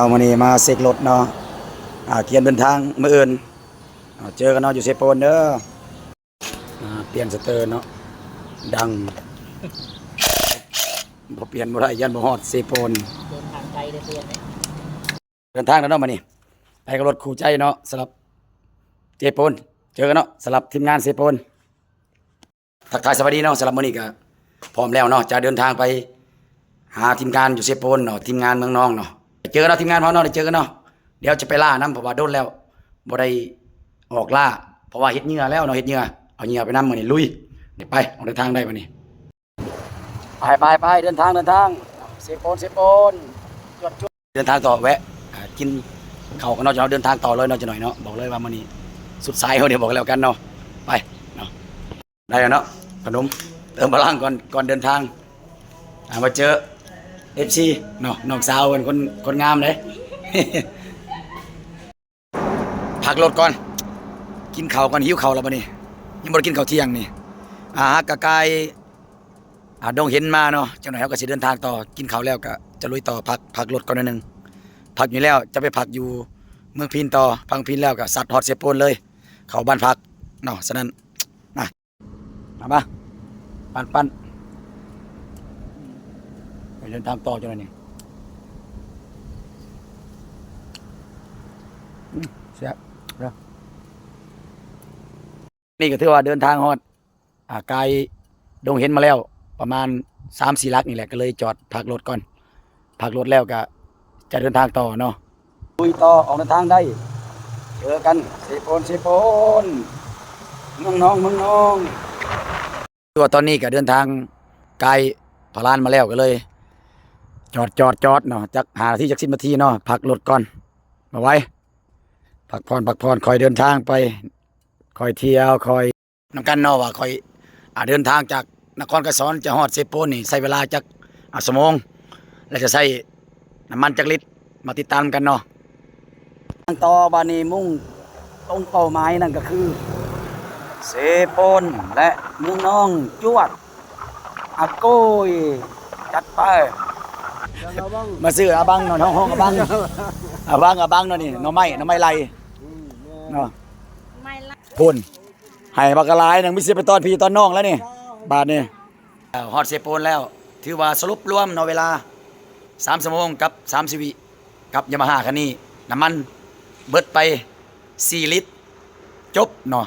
ເອົາ ມື້ນີ້ມາເຊັກລົດເນາະ ອາ ກຽມເດີນທາງມື້ອື່ນ ເອົາ ເຈີກັນເນາະ ຢູ່ເຊໂປນເດີ. ອາ ປ່ຽນສະເຕີເນາະ ດັງ ບໍ່ປ່ຽນບໍ່ໄດ້ ຢ້ານບໍ່ຮອດເຊໂປນ. ເດີນທາງໄກເດີ ເພື່ອນເດ້ ເດີນທາງແລ້ວເນາະ ມື້ນີ້ ໄປກັບລົດຄູ່ໃຈເນາະ ສຳລັບເຊໂປນ. ເຈີກັນເນາະ ສຳລັບທີມງານເຊໂປນ. ທັກທາຍສະບາຍດີເນາະ ສຳລັບມື້ນີ້ກະພ້ອມແລ້ວເນາະ ຈະເດີນທາງໄປຫາທີມງານຢູ່ເຊໂປນເນາະ ທີມງານເມືອງນອງເນາະ. ເຈີກັນເນາະ ທີມງານເຮົາເນາະ ໄດ້ເຈີກັນເນາະ. ດຽວຈະໄປລ່ານຳ ເພາະວ່າດົນແລ້ວບໍ່ໄດ້ອອກລ່າ ເພາະວ່າເຮັດເຫຍື່ອແລ້ວເນາະ ເຮັດເຫຍື່ອ ເອົາເຫຍື່ອໄປນຳມື້ນີ້ ລຸຍ. ໄປ ອອກເດີນທາງໄດ້ບັດນີ້. ໄປ ໄປ ໄປ ເດີນທາງ ເດີນທາງ ເຊໂປນ ເຊໂປນ ຈວດ ຈວດ. ເດີນທາງຕໍ່ ແວະ ອາ ກິນເຂົ້າກັນເນາະ ເຮົາເດີນທາງຕໍ່ເລີຍເນາະ ຈັກໜ້ອຍເນາະ. ບອກເລີຍວ່າມື້ນີ້ສຸດສາຍເຮົາເດ ບອກແລ້ວກັນເນາະ. ໄປເນາະ ໄດ້ແລ້ວເນາະ ຂະໜົມເຕີມພະລັງກ່ອນ ກ່ອນເດີນທາງ. ອາ ມາເຈີເອັຟຊີເນາະ ນ້ອງສາວເພິ່ນ ຄົນ ຄົນງາມເດ້. ພັກລົດກ່ອນ ກິນເຂົ້າກ່ອນ ຫິວເຂົ້າແລ້ວບັດນີ້ ຍັງບໍ່ໄດ້ກິນເຂົ້າທ່ຽງນີ້. ອາ ຫາກະກາຍ ອາ ດົງເຫັນມາເນາະ ຈັກໜ້ອຍເຮົາກະຊິເດີນທາງຕໍ່ ກິນເຂົ້າແລ້ວກະຈະລຸຍຕໍ່. ພັກ ພັກລົດກ່ອນໜ້ອຍໜຶ່ງ ພັກຢູ່ແລ້ວຈະໄປພັກຢູ່ເມືອງພີນຕໍ່ ພັກພີນແລ້ວກະສັດຮອດເຊໂປນເລີຍ ເຂົ້າບ້ານພັກເນາະ. ສະນັ້ນ ມາ ມາ ມາ ປັ້ນ ປັ້ນ ໄປເດີນທາງຕໍ່ຈັກໜ້ອຍນີ້. ອືມ ແຊບເດີ. ນີ້ກະຖືວ່າເດີນທາງຮອດ ອາ ກາຍດົງເຫັນມາແລ້ວປະມານສາມສີ່ຫຼັກນີ້ແຫຼະ ກະເລີຍຈອດພັກລົດກ່ອນ. ພັກລົດແລ້ວກະຈະເດີນທາງຕໍ່ເນາະ ລຸຍຕໍ່ ອອກເດີນທາງໄດ້ ເຈີກັນ ເຊໂປນ ເຊໂປນ ເມືອງນອງ ເມືອງນອງ. ຄືວ່າຕອນນີ້ກະເດີນທາງກາຍຜ່ານລານມາແລ້ວ ກະເລີຍຈອດ ຈອດ ຈອດເນາະ ຈັກຫ້ານາທີ ຈັກສິບນາທີເນາະ ພັກລົດກ່ອນ ບໍ່ໄຫວ ພັກຜ່ອນ ພັກຜ່ອນ ຄ່ອຍເດີນທາງໄປ ຄ່ອຍທ່ຽວ ຄ່ອຍ ນຳກັນເນາະ ວ່າຂ້ອຍ ອາ ເດີນທາງຈາກນະຄອນໄກສອນຈະຮອດເຊໂປນນີ້ໃຊ້ເວລາຈັກ ອາ ຊົ່ວໂມງ ແລະ ຈະໃຊ້ນ້ຳມັນຈັກລິດ ມາຕິດຕາມນຳກັນເນາະ. ທາງຕໍ່ບາດນີ້ມຸ່ງຕົງເປົ້າໝາຍນັ້ນກະຄືເຊໂປນ ແລະ ເມືອງນອງ. ຈວດ ອາໂກຍ ຈັດໄປ. ມາຊື້ອາບັງເນາະ ຮ້ອງອາບັງ ອາບັງ ອາບັງເນາະ ນີ້ໜໍ່ໄມ້ ໜໍ່ໄມ້ໄລ່ເນາະ ໄມ້ໄລ່ ພຸ້ນ. ໃຫ້ບັກຫຼາຍໜຶ່ງ ມີຊິໄປຕ້ອນພີ່ຕ້ອນນ້ອງແລ້ວນີ້ ບາດນີ້. ຮອດເຊໂປນແລ້ວ ຖືວ່າສະຫຼຸບລວມເນາະ ເວລາສາມຊົ່ວໂມງກັບສາມສິບວິ ກັບຢາມາຮາຄັນນີ້ ນ້ຳມັນເບິດໄປສີ່ລິດ ຈົບເນາະ.